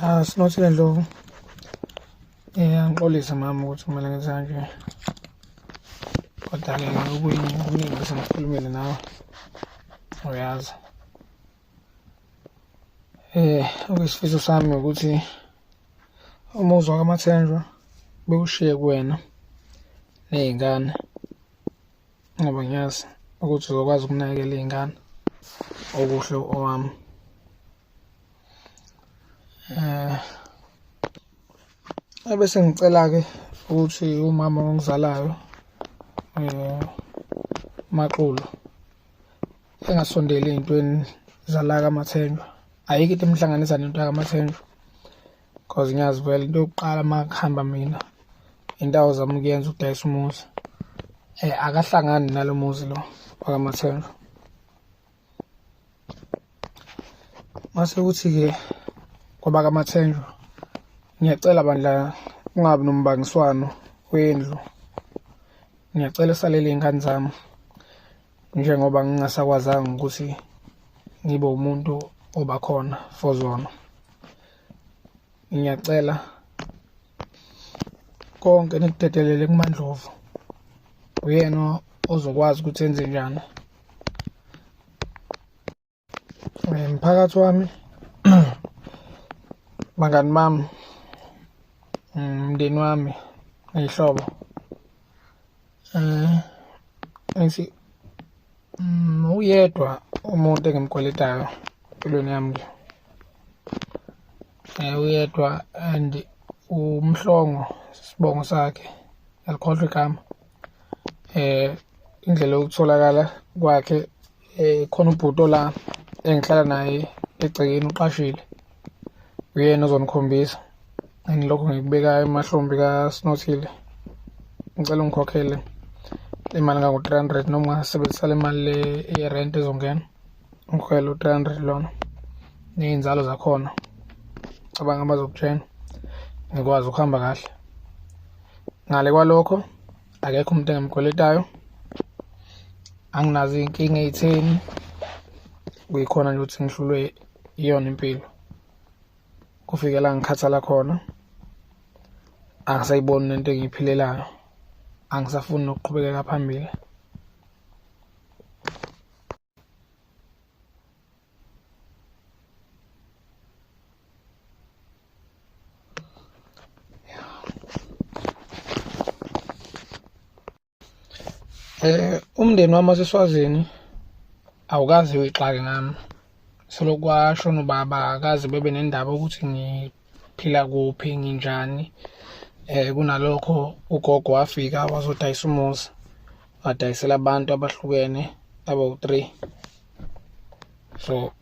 Ah, Sinothile Ndlovu. Angixolise mama ukuthi kumele ngenze kanje. Kodwa-ke okunye okuningi bese ngikhulumile nawe. Uyazi. Okuyisifiso sami ukuthi umuzi wakaMathenjwa bewushiye kuwena ney'ngane ngoba ngiyazi ukuthi uzokwazi ukunakekela iy'ngane okuhle owami. Eh ebese ngicela-ke ukuthi umama ongizalayo Maxulu engasondeli ey'ntweni zala kaMathenjwa. Ayikho into emhlanganisa nento yakaMathenjwa cause ngiyazi vele into yokuqala uma kuhamba mina into awuzama ukuyenza ukudayisa umuzi. Akahlangani nalo muzi lo wakaMathenjwa. Mase kuthi-ke kwabakaMathenjwa ngiyacela bandla kungabi nombangiswano wendlu. Ngiyacela usalele iy'ngane zami njengoba ngingasakwazanga ukuthi ngibe umuntu obakhona for zona. Ngiyacela konke nikudedelele kuMaNdlovu, uyena ozokwazi ukuthi enze njani. Mphakathi wami, bangani bami, umndeni wami, ney'hlobo, ngithi uyedwa umuntu engimkweletayo empilweni yami nje. Uyedwa and uMhlongo isibongo sakhe, ngiyalikhohlwa igama. Indlela yokutholakala kwakhe khona ubhuti ola engihlala naye egcekeni uqashile, uyena ozonikhombisa and lokho ngikubeka emahlombe kaSnothile. Ngicela ungikhokhele imali engango-three hundred noma ungasebenzisa le mali le yerenti ezongena, ungikhokhele u-three hundred lona ney'nzalo zakhona. Cabanga bazokutshena ngikwazi ukuhamba kahle. Ngale kwalokho akekho umuntu engimkweletayo, anginazo iy'nkinga ey'theni, kuyikhona nje ukuthi ngihlulwe iyona impilo. Kufike la ngikhathala khona, angisayiboni nento engiyiphilelayo, angisafuni nokuqhubekela phambili. Umndeni wami waseSwazini awukaze uyixake ngami. Selokhu kwashona ubaba akaze bebe nendaba ukuthi ngiphila kuphi nginjani. Kunalokho ugogo wafika wazodayisa umuzi, wadayisela abantu abahlukene abawu-three. So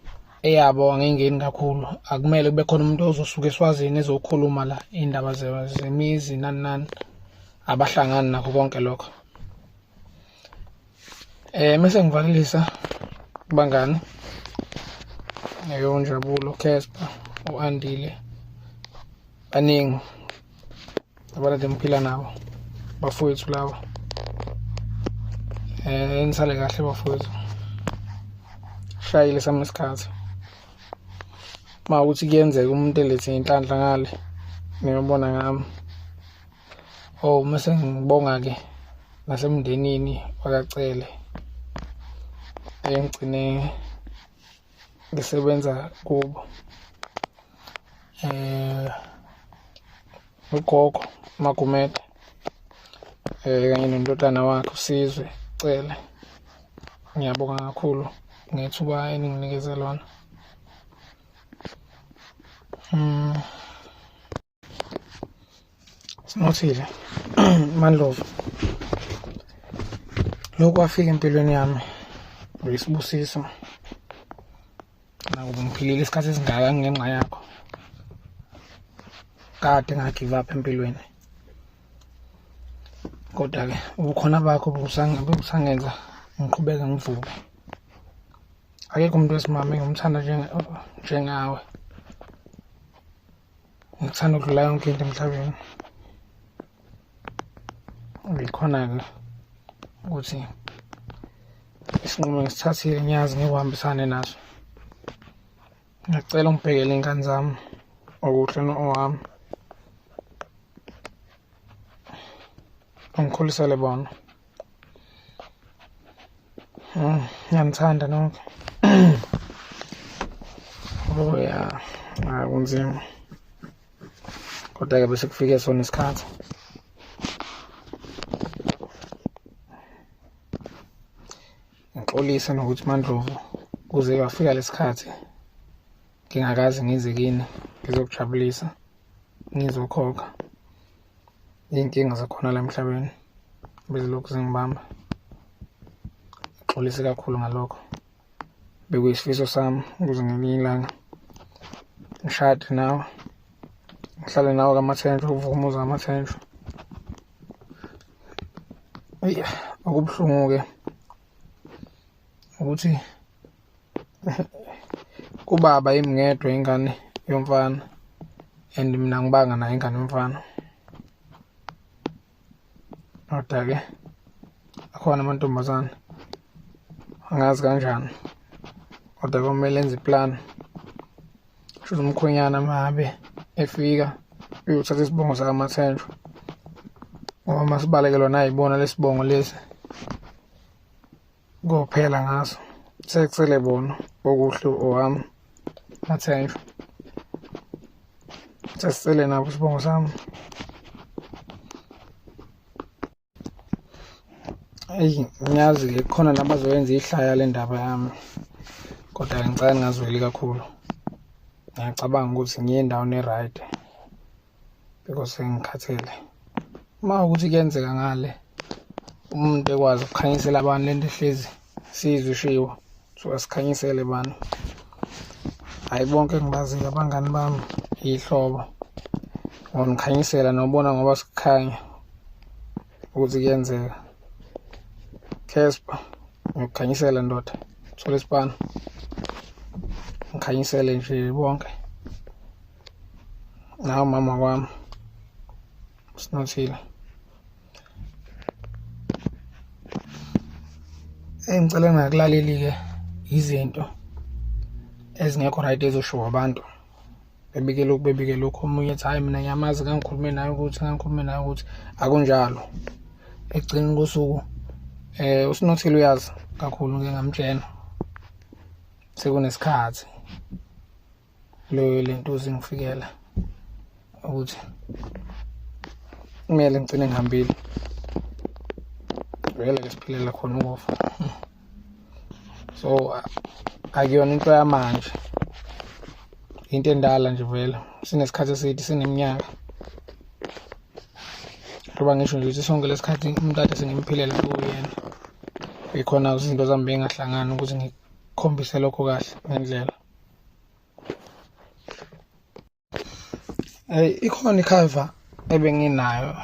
eyabo angingeni kakhulu, akumele kube khona umuntu ozosuka eSwazini ezokhuluma la iy'ndaba zemizi nani nani, abahlangani nakho konke lokho. Mese ngivalelisa kubangani uNjabulo, Casper, u-Andile, baningi abantu engiphila nabo, bafowethu laba. Nisale kahle bafowethu, shayile sami isikhathi. Uma ukuthi kuyenzeka umuntu elethe inhlanhla ngale niyobona ngami. Oh, mase ngibonga-ke nasemndenini wakaCele engigcine ngisebenza kubo. Ugogo uMagumede kanye nondodana wakhe uSizwe Cele. Ngiyabonga kakhulu ngethuba eninginikeze lona. Sinothile Mandlovu, lokhu kwafika empilweni yami uyisibusiso nakuba ngiphilile isikhathi esingaka ngenxa yakho. Kade nga-give up empilweni, kodwa-ke ubukhona bakho busangenza ngiqhubeke ngivuke. Akekho umuntu wesimame engimthanda njengawe. Ngikuthanda ukudlula yonke into emhlabeni. Ngikhona-ke ukuthi isinqumo ngisithathile ngiyazi ngeke uhambisane naso. Ngiyacela ungibhekele iy'ngane zami. Okuhle no-owami. Ungikhulisele bona. Ngiyanithanda nonke. Oh ya, hayi kunzima. Kodwa-ke bese kufike sona isikhathi. Ngixolise nokuthi MaNdlovu kuze kwafika lesikhathi ngingakaze ngize kini ngizokujabulisa ngizokhokha. Iy'nkinga zakhona la emhlabeni bezilokhu zingibamba. Ngixolise kakhulu ngalokho. Bekuyisifiso sami ukuze ngelinye ilanga ngishade nawe, ngihlale nawe kaMathenjwa, uvuke umuzi kaMathenjwa. Eyi, okubuhlungu-ke ukuthi kubaba yimi ngedwa ingane yomfana and mina ngibanga nayo ingane yomfana. Kodwa-ke akhona amantombazane angazi kanjani kodwa komele enze iplani. Shuthi umkhwenyana uma ngabe efika uyothatha isibongo sakaMathenjwa ngoba masibalekelwa nayibona lesibongo lesi kophela ngaso sekusele bona okuhle owami Mathenjwa sesisele nabo isibongo sami. Eyi ngiyazi-ke kukhona nabazoyenza ihlaya le ndaba yami kodwa ngicela ningazweli kakhulu. Ngiyacabanga ukuthi ngiye endaweni e-right because sengikhathele. Uma ukuthi kuyenzeka ngale umuntu ekwazi ukukhanyisela abantu lento ehlezi sizwe ishiwo so asikhanyisele bani. Hhayi bonke engibaziyo abangani bami iy'hlobo ngonikhanyisela nobona ngoba sikukhanya ukuthi kuyenzeka. Casper ngiyokukhanyisela ndoda thola isipani ngikhanyisele nje bonke nawe mama kwami sinothile. Engicela ngingakulaleli-ke izinto ezingekho right ezoshiwo abantu bebike lokhu bebike lokhu omunye ethi hhayi mina ngiyamazi ngangikhulume naye ukuthi ngangikhulume naye ukuthi akunjalo. Ekugcineni kosuku uSinothile uyazi kakhulu ngike ngamtshena sekunesikhathi. Leyo lento zingifikela ukuthi kumele ngigcine ngihambile vele ke siphilela khona ukufa so akuyona into yamanje into endala nje vele sinesikhathi eside sineminyaka ngoba ngisho nje ukuthi sonke lesikhathi umuntu ade sengimphilela kuyena ikhona izinto zami bengahlangani ukuthi ngikhombise lokho kahle ngendlela. Hey, ikhona ikhava ebenginayo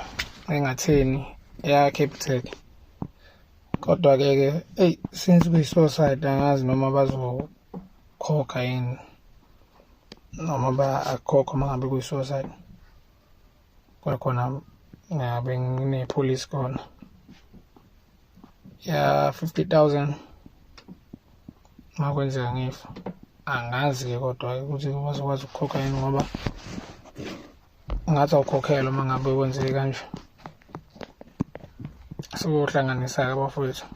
engatheni eya Capitec. Kodwa ke ke eyi since kuyi-suicide angazi noma bazokhokha yini noma akukhokhwa uma ngabe kuyi-suicide. Kodwa khona ngabe nginepholisi kona ya 50,000 uma kwenzeka ngifa. Angazi-ke kodwa ukuthi bazokwazi ukukhokha yini ngoba ngathi awukhokhelwa uma ngabe kwenzeke kanje. Sekuyohlanganisa-ke abafowethu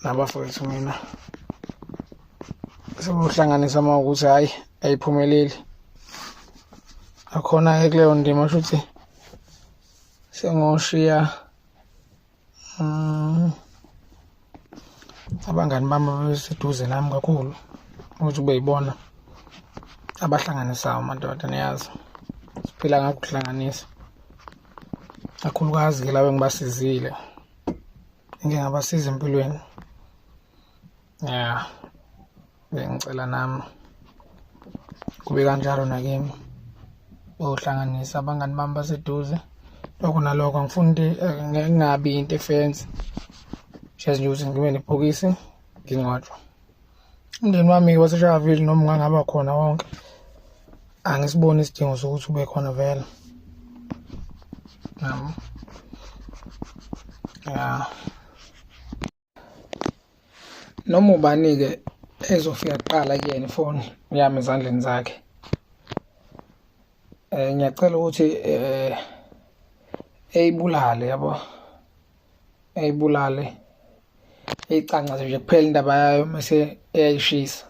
nabafowethu mina sekuyohlanganisa uma ukuthi hhayi ayiphumeleli akhona-ke kuleyo ndima shuthi sengoshiya abangani bami ababeseduze nami kakhulu ukuthi kube yibona abahlanganisayo madoda niyazi siphila ngakho ukuhlanganisa kakhulukazi-ke laba engibasizile ngike ngabasiza empilweni ya bengicela nami kube kanjalo nakimi bohlanganisa abangani bami baseduze lokho nalokho angifuni into ngingabi into efensi nje nje ukuthi ngibe nebhokisi ngingcwatshwa umndeni wami waseShaville noma ungangaba khona wonke angisiboni isidingo sokuthi ube khona vele nami ya Noma ubani-ke ezofika kuqala kuyena ifoni yami ezandleni zakhe. Ngiyacela ukuthi eyibulale yabo, eyibulale eyicancaze nje kuphela indaba yayo mese eyayishisa.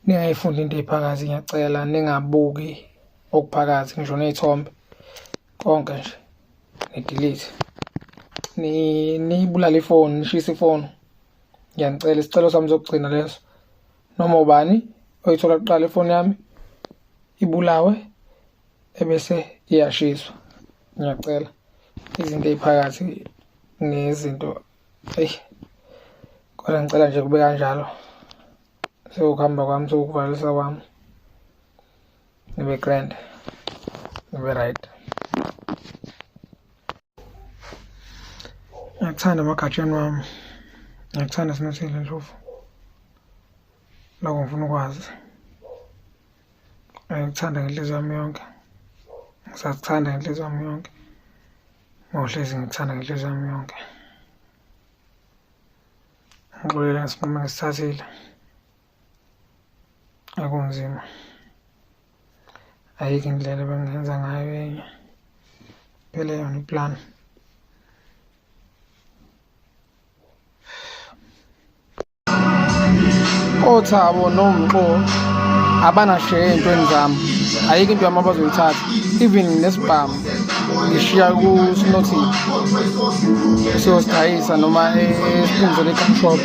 Ningayifundi into eyiphakathi ngiyacela, ningabuki okuphakathi ngisho ney'thombe konke nje ni-delete. Niyibulale ifoni, nishise ifoni. Ngiyanicela isicelo sami sokugcina leso. Noma ubani oyithola kuqala ifoni yami ibulawe ebese iyashiswa. Ngiyacela izinto ey'phakathi nezinto eyi kodwa ngicela nje kube kanjalo. Sekukuhamba kwami sekukuvalelisa kwami. Nibe grand, nibe right. Ngiyakuthanda emagatsheni wami, ngiyakuthanda Sinothile Ndlovu. Lokho ngifuna ukwazi. Ngikuthanda ngenhliziyo yami yonke, ngisakuthanda ngenhliziyo yami yonke, ngohlezi ngikuthanda ngenhliziyo yami yonke. Ngixolele ngesinqumo engisithathile, akunzima. Ayikho indlela ebengingenza ngayo enye, phele yona iplani. OThabo noMxo abanasheya ey'ntweni zami, ayikho into yami abazoyithatha even nesibhamu ngishiya kuSinothile siyosidayisa noma esiphumzele e-gun shop.